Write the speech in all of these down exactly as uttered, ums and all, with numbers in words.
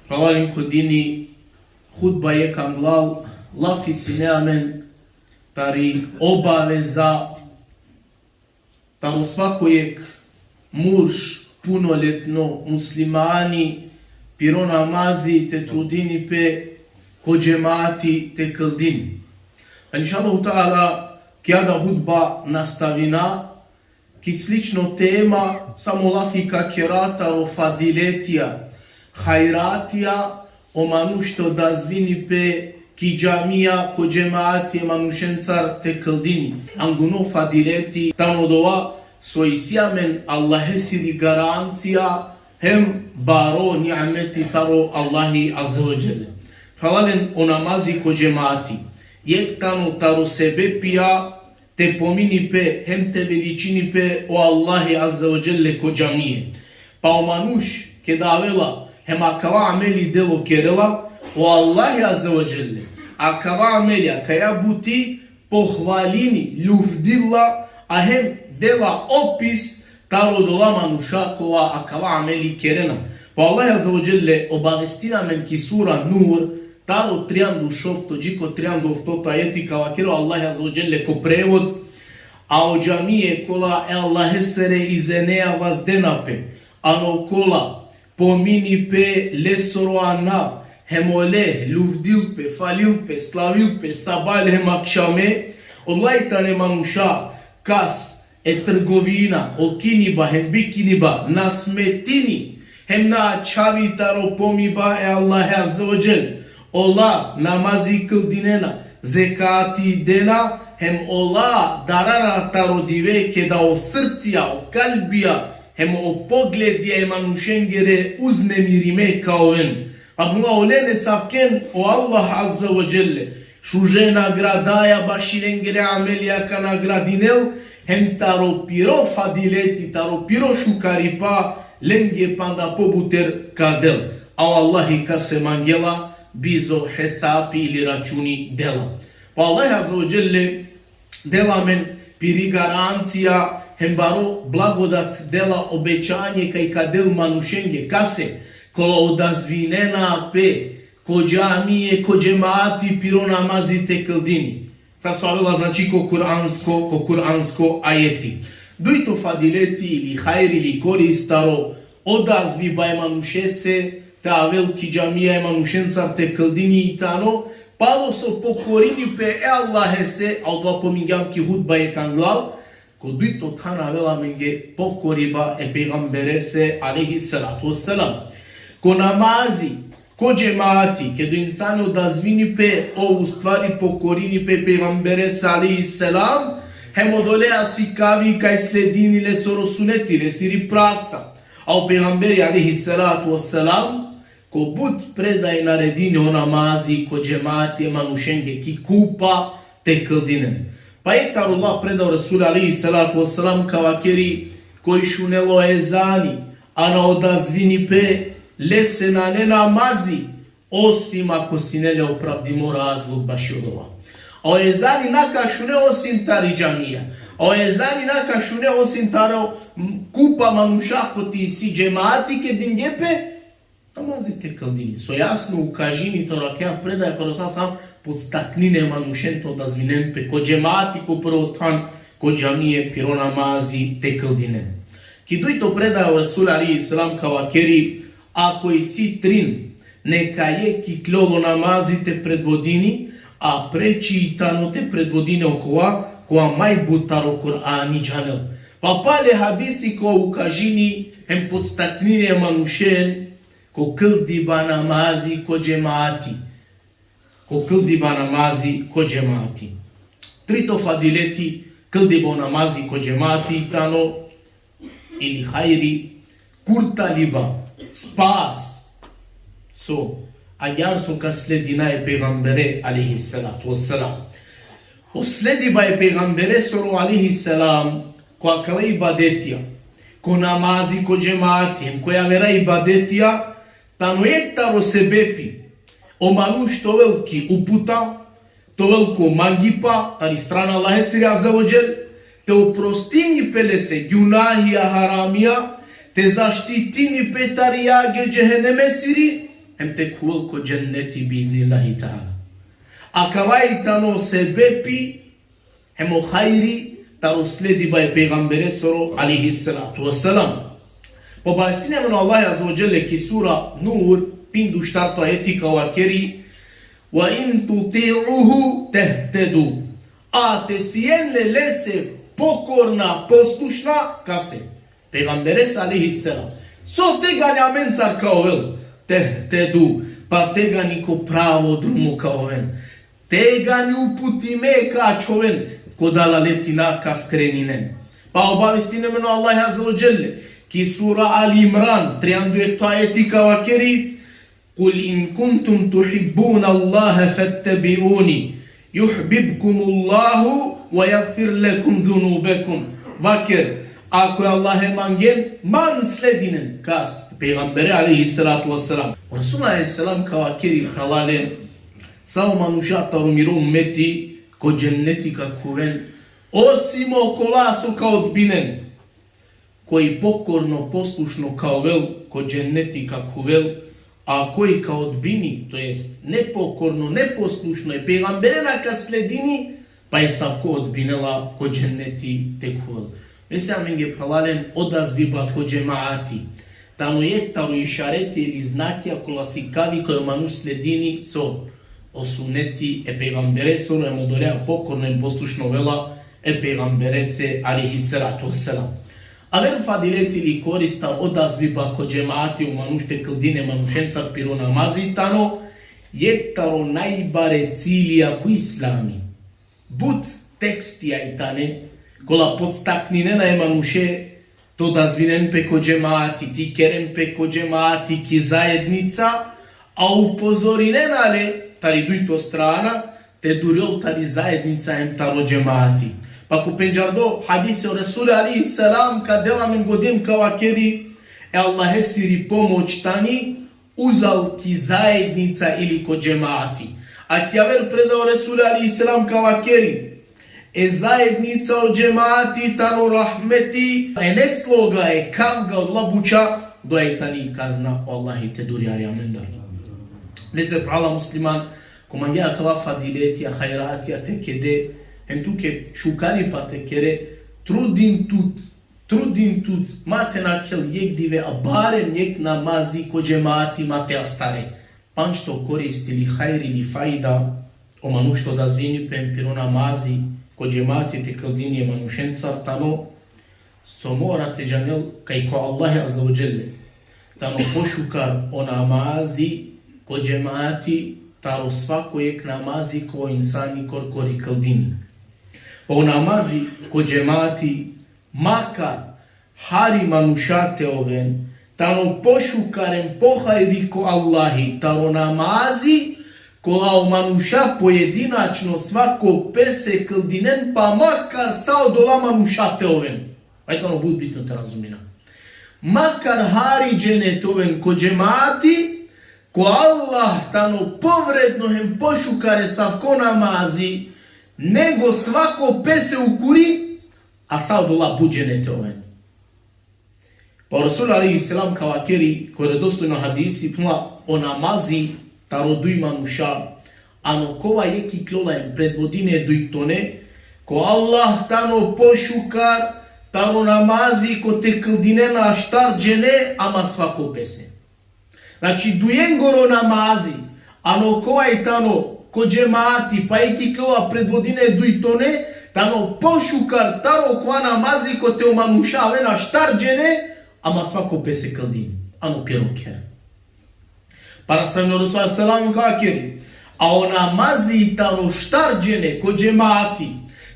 Phralalen ko dini, hutba jekh anglal, lafi sine amen tari obaveza taro svako jekh murš, punoletno muslimani, piro namazi te trudini pe ko džemati te kldini. Inšallahu ta'ala, ki ada hutba nastavina ki slično tema, samo lafi ka kera taro fadiletija, hajratija, o manuš te odazvini pe ki džamija, ko džemati e manušencar te kldini. Anguno fadileti tano dova so isi amen Allahesiri garancija, hem baro ni'meti taro Allahi Azze ve Dželle. Phralalen, o namazi ko džemati jekh tano taro sebepija te pomini pe, hem te veličini pe o Allahi Azze ve Dželle ko džamije. Pa o manuš keda avela, hem akava ameli delo kerela, o Allahi Azze ve Dželle akava amelija, kaja buti pohvalini, luvdil la, a hem dela opis taro odola manuša kola akava ameli kerena. Pa Allahi Azze ve Dželle obavestini amen ki sura Nur, taro trianda u šovto dži ko trianda u oftoto ajeti, ka vakeri o Allahi Azze ve Dželle ko prevod: A o džamije kola e Allahesere izeneja vazdena pe, ano kola pomini pe lesoro anav, hem ole luvdil pe, falil pe, slavil pe sabale hem akšame, odola i tane manuša kas e trgovina, o kiniba hem bikiniba na smetini, hem na ačhavi taro pomiba e Allahe Azze ve Dželle. Ola namazi kldinena, zekati dena, hem ola darana taro dive keda o srcija, o kalbija, hem o pogledija e manušengere uznemirime ka oven. Pa puna olen esavken o Allah Azze ve Dželle šuže nagradaja baši lengere amelija ka nagradinel, hem taro piro fadileti, taro piro šukaripa lenge panda pobuter ka del. A o Allahi kase mangela, bizo hesapi ili računi dela. Pa Allah Azze ve Dželle dela amen piri garancija, hem baro blagodat dela, obećanje kaj ka del manušenge, kase, kola odazvinena pe ko džamije, ko džemati, piro namazi te kldini. Sar so avela, znači, ko kuransko, ko kuransko ajeti. Dujto fadileti ili hajri ili korist taro odazviba e manušese te avel ki džamija e manušencar te kldini i tano, palo so pokorini pe e Allahese, a odova pomingjam ki hutba jekh anglal, ko dujto than avela amenge pokoriba e pejgamberese alejhi salatu vesselam. Ko namazi, ko džemati, keda o insani odazvini pe, ov u stvari pokorini pe e pejgamberese alejhi selam, hem odoleja sikavi kaj sledini lesoro suneti, lesiri praksa. A o pejgamberi alejhi salatu vesselam, ko but predaja naredini o namazi ko džemati e manušenge ki kupa te kldinen. Pa jekh taro ola predaja o Resul alejhi salatu vesselam ka vakeri: Koj šunela o ezani, a na odazvini pe, lese nane namazi, osim ako sine le opravdimo razlog bašo odova. A o ezani na ka šune osim tari džamija. A o ezani na ka šune osim taro, m, kupa manuša koti isi džemati, keda dinge pe namazi te kldini. So jasno ukažini taro akaja predaja, pa o Resul sam podstaknini e manušen te odazvinen pe ko džemati, ko prvo than, ko džamije, piro namazi te kldinen. Ki dujto predaja o Resul alejhi selam ka vakeri: Ako isi trin, neka jekh iklol o namazi te predvodini, a preči i tano te predvodini okova kova maj but taro Kur'ani džanel. Pa pale hadisi kova ukažini hem podstaknini e manušen ko kldiba namazi ko džemati. Ko kldiba namazi ko džemati. Trito fadileti, kldiba o namazi ko džemati tano ili hajri, kurtaliba, spas, so agjaar so ka sledina e pejgambere alejhi salatu vesselam. O slediba e pejgamberesoro alejhi selam ko akala ibadetija, ko namazi ko džemati, hem ko javera ibadetija, tano jekh taro sebepi o manuš te ovel ki uputa, te ovel ko mangipa tari strana Allahesiri azze ve dželle, te oprostini pe lese gjunahija, haramija, te zaštitini pe tari jage džehenemesiri, hem te khuvel ko dženneti bi idnillahi ta'ala. Akava i tano sebepi hem o hajri taro slediba e pejgamberesoro alejhi salatu vesselam. Pa obavestini amen o Allah azze ve dželle ki sura Nur, pinduštarto ajeti ka vakeri: "Ve in tuti'uhu tehtedu." A te sien le lese pokorna, poslušna, kase? Pejgamberese alejhi selam. So tegani amencar ka ovel? Tehtedu, pa tegani ko pravo drumo ka oven. Tegani uputime ka ačhoven, ko dalaleti na ka skreninen. Pa obavestini amen o Allah azze ve dželle ki sura Ali Imran, trianda u ekto ajeti ka vakeri: "Kul in kuntum tuhibbunallaha fattabi'uni, juhbibkumullahu ve jagfir lekum zunubekum." Vaker: Ako e Allahe mangen, man sledinen. Kas? Pejgambere alejhi salatu vesselam. O Resul alejhi selam ka vakeri, phralalen: Sa o manuša taro miro ummeti ko dženneti ka khuven, osim okola so ka odbinen. Koj pokorno, poslušno ka ovel, ko dženneti ka khuvel, a koj ka odbini, to jest nepokorno, neposlušno, e pejgambere na ka sledini, pa e savko odbinela, ko dženneti te khuvel. Mese amenge, phralalen, odazviba ko džemaati tano jekh taro išareti ili znakija kola sikavi kaj o manuš sledini so? O suneti e pejgamberesoro, hem odoleja pokorno hem poslušno ovela e pejgamberese alejhi salatu vesselam. Aver fadileti ili korist taro odazviba ko džemaati, o manuš te kldini e manušencar piro namazi, tano jekh taro najbare cilija ko islami. But tekstija i tane kola podstakninena e manuše te odazvinen pe ko džemaati, te ikeren pe ko džemaati ki zaednica, a upozorinena le tari dujto strana, te durjol tari zaednica hem taro džemaati. Pa ko pendžardo hadisi o Resuli alejhi selam ka dela amen godim, ka vakeri: E Allahesiri pomoć tani uzal ki zaednica ili ko džemaati. A ki aver predaja o Resuli alejhi selam ka vakeri: E zaednica, o džemaati tano rahmeti, e nesloga, e kavga, odola buča, doja i tani kazna o Allahi te durjari amendar. Mese, phrala musliman, ko mangea akala fadiletija, hajratija te kede, hem tuke šukaripa te kere, trudin tut, trudin tut, ma te nakhel jekh dive, a barem jekh namazi ko džemaati ma te astare. Pandžto korist ili hajri ili fajda o manuš te odazvini pe hem piro namazi ko džemaati te kldini e manušencar, tano so mora te džanel kaj ko Allahi azze ve dželle tano pošukar o namazi ko džemaati taro svako jekh namazi ko insani korkori kldini. Pa o namazi ko džemaati, makar hari manuša te oven, tano pošukar hem pohajri ko Allahi taro namazi kola o manuša pojedinačno svako pese kldinen, pa makar sa odola manuša te oven. Aj tano but bitno te razumina. Makar hari džene te oven ko džemaati, ko Allah tano povredno hem pošukar e savko namazi, nego svako pese ukuri, a sa odola but džene te oven. Pa o Resul alejhi selam ka vakeri ko vjerodostojno hadisi, phenela: O namazi taro duj manuša, ano kova jekh iklola hem predvodini e dujtone, ko Allah tano pošukar taro namazi kote kldinena štar džene, ama svako pese. Znači, dujengoro namazi, ano kova i tano ko džemaati, pa jekh iklola predvodini e dujtone, tano pošukar taro kova namazi kote o manuša avena štar džene, ama svako pese kldini, ano piro kher. Pa nastavno o Resul alejhi selam ka vakeri: A o namazi taro štar džene ko džemaati,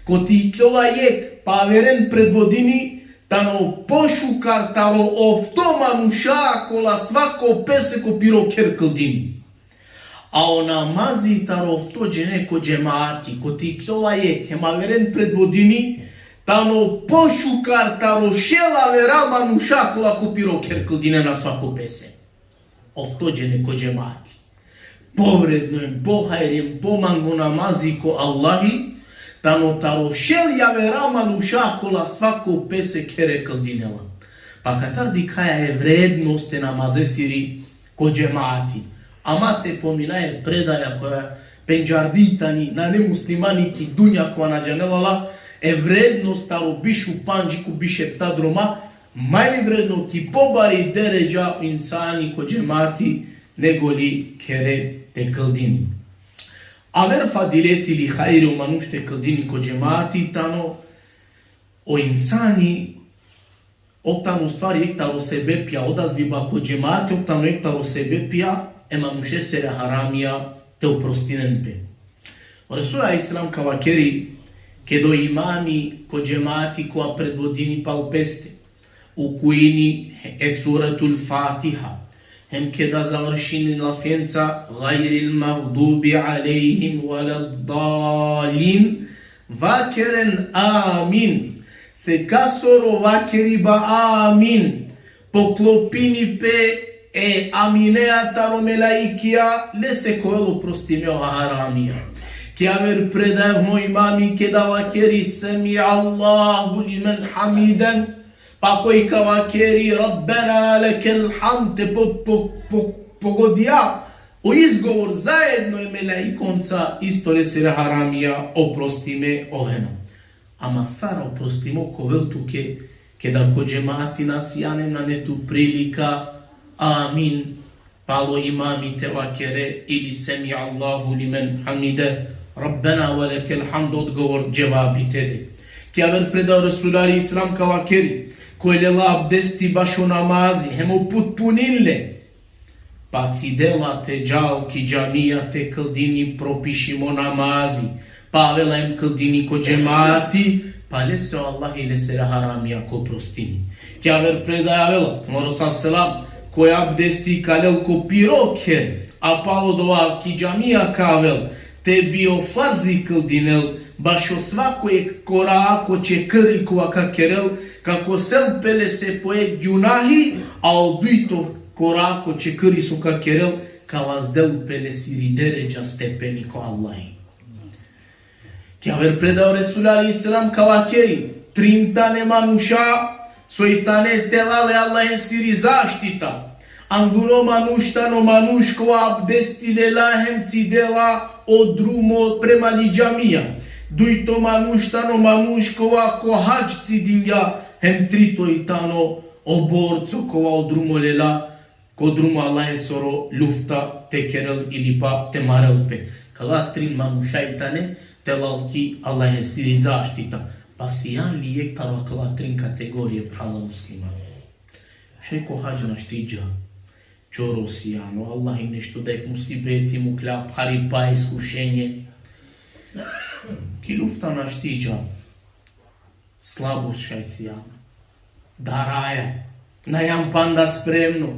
kote iklola jekh pa averen predvodini, tano pošukar taro ofto manuša kola svako pese ko piro kher kldini. A o namazi taro ofto džene ko džemaati, kote iklola jekh hem averen predvodini, tano pošukar taro šel avera manuša kola ko piro kher kldinena svako pese. Ofto džene ko džemaati. Povredno hem pohajri hem pomango namazi ko Allahi tano taro šel javera manuša kola svako pese khere kldinela. Pa katar dikhaja e vrednost e namazesiri ko džemaati. Ama te pominaja e predaja koja pendžardi tani, nane muslimani ki dunja kova na džanela la, e vrednost taro biš u pandž ko biš efta droma, maj vredno ki pobari deredža insani ko džemati, nego li khere te kldini. Aver fadileti ili hajri o manuš te kldini ko džemati tano, o insani, ov tano u stvari jekh taro sebepija, odazviba ko džemati, ov tano jekh taro sebepija e manušesere haramija te oprostinen pe. O Resul alejhi selam ka vakeri, keda o imami ko džemati kova predvodini pal peste, ukujini e Suratul Fatiha, hem keda završini lafenca, gajril magdubi alejhim veleddalin, vakeren amin. Sekasoro vakeriba amin, poklopini pe e aminea taro melaikija, lese ka ovel oprostime o haramija. Ki aver predaja o imami keda vakeri semi Allahu limen hamiden, pa koj ka vakeri Rabbena lekel hamd, te po, po, po, pogodija o izgovor zaedno e melaikonca, isto lesere haramija oprostime ovena. Ama sar oprostimo ka ovel tuke, keda ko džemati na sijan hem nane tu prilika amin palo imami te vakere ili semi Allahu limen hamide, Rabbena ve lekel hamd, odgovor, dževabi te de. Ki aver predaja o Resul alejhi selam ka vakeri, koj lela abdesti bašo namazi, hem uputpunin le, pa cidela te džal ki džamija te kldini propišimo namazi, pa avela hem kldini ko džemati, pa lese o Allahi lesere haramija ka oprostini. Ki aver predaja avela, o Resul selam, koj abdesti ka lel ko piro kher, a palo dova ki džamija ka avel, te bi o farzi kldinel, bašo svako jekh korak ko čekri kova ka kerel, ka kosel pe lese po jekh gjunahi, a o dujto korak ko čekri so ka kerel, ka vazdel pe lesiri deredža, stepeni ko Allahi. Ki aver predaja o Resul alejhi selam ka vakeri, trin tane manuša, soj tane telal e Allahesiri zaštita. Angluno manuš tano manuš kova abdesti lela hem cidela o drumo prema li džamija. Dujto manuš tano manuš kova ko hadž cidingja, hem trito i tano o borco kova o drumo lela ko drumo Allahesoro lufta te kerel ili pa te marel pe. Kala trin manuša i tane telal ki Allahesiri zaštita. Pa sijan li jekh taro kala trin kategorije, phrala muslimani? Šaj ko hadž našti dža. Čoro sijan, o Allahi nešto da jekh musibeti muklja, pharipa, iskušenje. Ki lufta našti dža. Slabo šaj sijan. Daraja. Najam panda spremno.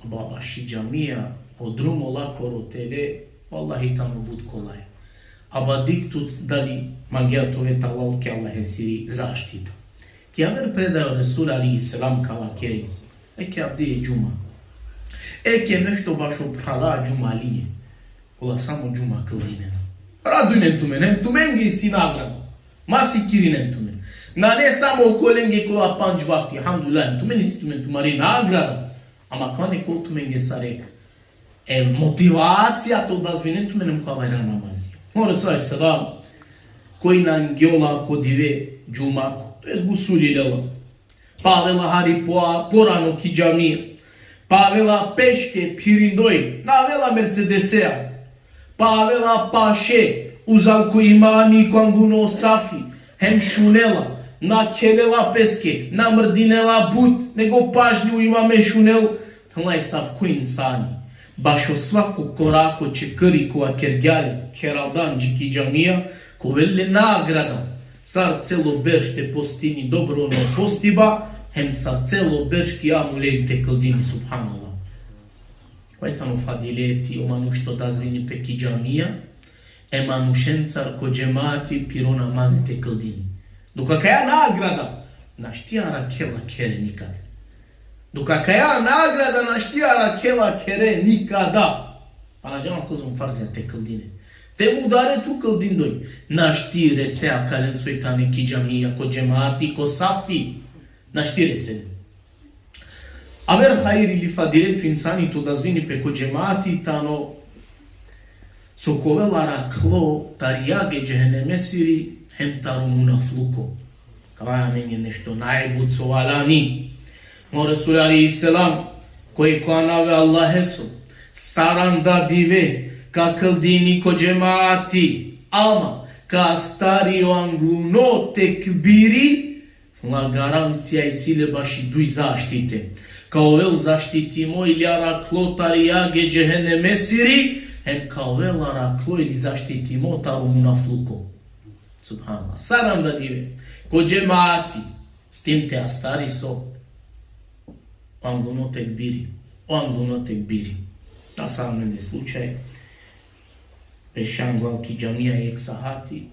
Aba baši džamija, o drumo lakoro tele, vallahi tano but kolaj. Aba dik tut dali mangea te ove telal ki Allahesiri zaštita. Ki aver predaja o Resul alejhi selam ka vakeri, eke avdive džuma. Eke nešto bašo phrala džumalije, kola samo džuma kldinena. Radujnen tumen, hem tumenge isi nagrada. Ma sikirinen tumen. Nane samo okolenge kola pandž vakti, elhamdulillah, tumen isi tumen tumari nagrada. Ama ka ovel tumenge sar jekh e motivacija te odazvinen tumen hem ko avera namazi. O Resul alejhi selam, koj nangjola ko dive džuma, to jest gusuli lela. Pa avela hari po, porano ki džamija. Pa avela peške, phirindoj, na avela Mercedesea. Pa avela paše, uzal ko imami ko angluno safi, hem šunela, na khelela peske, na mrdinela but, nego pažljivo imame šunel, Hlaj savko insani, bašo svako korako čekri kova kergja le, keraldan dži ki džamija, ka ovel le nagrada, sar celo berš te postini dobrovoljno postiba, hem sar celo berš kijamul lejl te kldini, subhanallah. Koj tano fadileti o manuš so odazvini pe ki džamija, e manušencar ko džemati piro namazi te kldini. Dok akaja nagrada našti arakhela khere nikad. Dok akaja nagrada našti arakhela khere nikada. Pa na džanela kozom farzija te kldine. Te mudare tu kldindoj. Našti rese akalen soj tane ki džamija, ko džemati, ko safi. Našti rese. Aver hajri ili fadilet o insani te odazvini pe ko džemati tano so ka ovel araklo tari jag e džehenemesiri hem taro munafluko. Kava amenge nešto najbut so valjani. O Resul alejhi selam, koj ko anav e Allaheso, saranda dive ka kldini ko džemati, ama ka astari o angluno tekbiri, la garancija isi le baši duj zaštite. Ka ovel zaštitimo ili araklo tari jag e džehenemesiri, hem ka ovel araklo ili zaštitimo taro munafluko. Subhanallah. Saranda dive ko džemati, s tim te astari so? O angluno tekbiri. O angluno tekbiri. Na sa amende slučaj. Pešan glav ki džamija jekh sahati,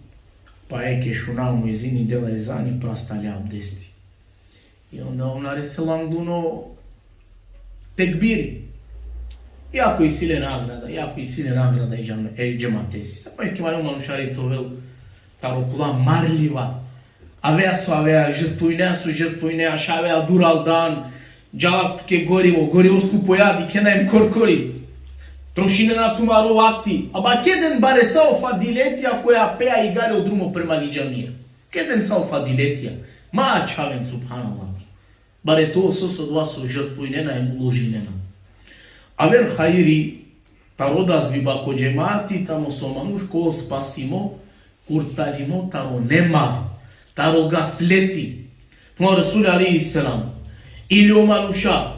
pa jekh e šuna o muezini dela ezani, prastali abdesti. I onda on naresela angluno tekbiri. Iako isi le nagrada, iako isi le nagrada e džam-, e džematesi. Sa pa jekh valjani manušari te ovel taro kula marljiva. Avea so avea, žrtvujnea so žrtvujnea, šavea duraldan, džala tuke gorivo, gorivo skupoja, dikhena em korkori. Trošinena tumaro vakti. Aba keden bare sa o fadiletija koja pea igari o drumo prema li džamija. Keden sa o fadiletija. Ma ačhaven, subhanallah. Bare to so so dova so žrtvujnena em uložinena. Aver hajri taro odazviba ko džemati tano so manuš ka ovel spasimo, kurtarimo taro nemar, taro gafleti. Phenela o Resul alejhi selam, ili o manuša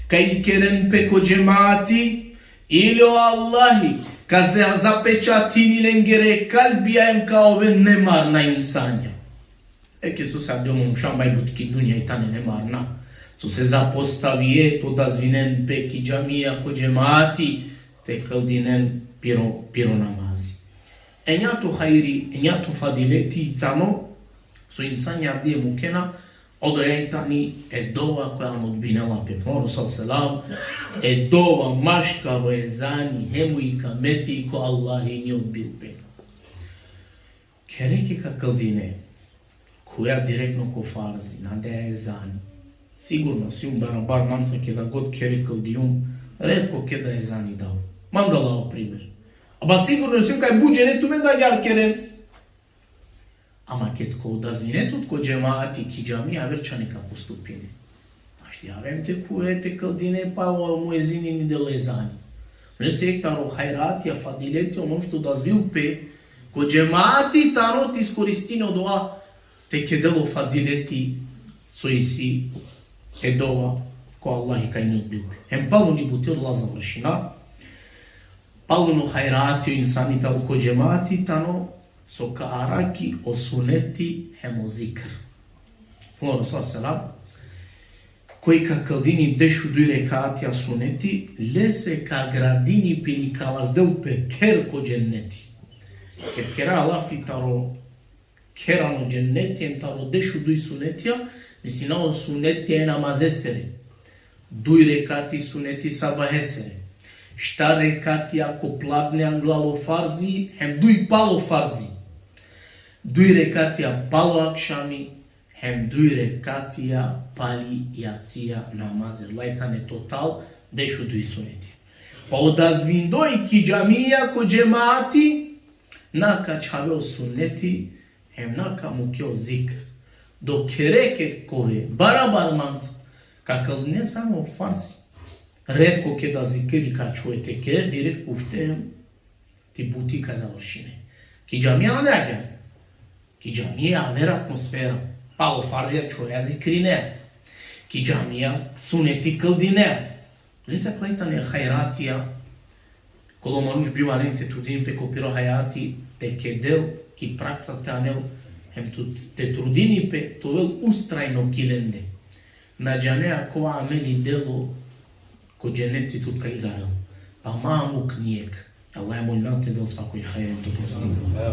ka ikeren pe ko džemati, ili o Allahi ka za-, zapečatini lengere kalbija em ka oven nemarna insanja. Eke so sa deo manuša majbut ki dunja i tane nemarna. So se zapostavie te odazvinen pe ki džamija ko džemati, te kldinen piro, piro namazi. Enjato hajri, enjato fadileti tano, so insanja avdive mukena, odoja i tani e dova koja anodbinela pe. Phenela o Resul selam, e dova maškaro ezani hem o ikameti ko Allahi ni odbil pe. Kereke ka kldine, khuja direktno ko farzi, na daja ezani. Sigurno, sijum barabar manca keda god khere kldijum, retko keda ezani dal. Mangala o primer. Aba sigurno, sijum kaj but džene tumen da agjaar keren. Ama ked ka odazvine tut ko džemati ki džamija, aver čhane ka postupine. Našti aven te khuve te kldine pa o muezini ni dela ezani. Lese jekh taro hajratija, fadileti, o manuš te odazvil pe ko džemati tano te iskoristini odova te kedel o fadileti so isi e dova ko Allahi kaj ni odbil pe. Hem paluni buti, odola završina. Paluno hajrati o insani tano ko džemati tano so ka araki o suneti hem o zikr. Phenela o Resul selam, koj ka kldini dešuduj rekatija suneti, lese ka gradini pe ili ka vazdel pe kher ko dženneti. Ked kera lafi taro kher ano dženneti hem taro dešuduj sunetija, mislinava o sunetija e namazesere. Duj rekati suneti sabahesere. Štar rekatija ko pladne anglal o farzi, hem duj palo farzi. Duj rekatija palo akšami, hem duj rekatija pali jacija namazi. Laj tane total dešuduj suneti. Pa odazvindoj ki džamija ko džemati, na ka čhave o suneti, hem na ka muke o zikr. Dok khere ked ka ove barabar manca, ka kldine samo farzi. Retko keda zikri ka čhove, te kere direkt ušte hem ti buti ka završine. Ki džamija na agjaar. Ki džamija aver atmosfera. Palo farzija čhoja, zikrinea. Ki džamija suneti kldinea. Lese kala tane hajratija, kolo manuš bi valjani te trudini pe ko piro hajati, te kedel ki praksa te anel, hem tu te trudini pe te ovel ustrajno ki lende. Na džanea kova ameli, delo ko dženeti tut ka igarel. Pa ma muk nijek. Allah e molinav te del svakoj hajri, te prostinel.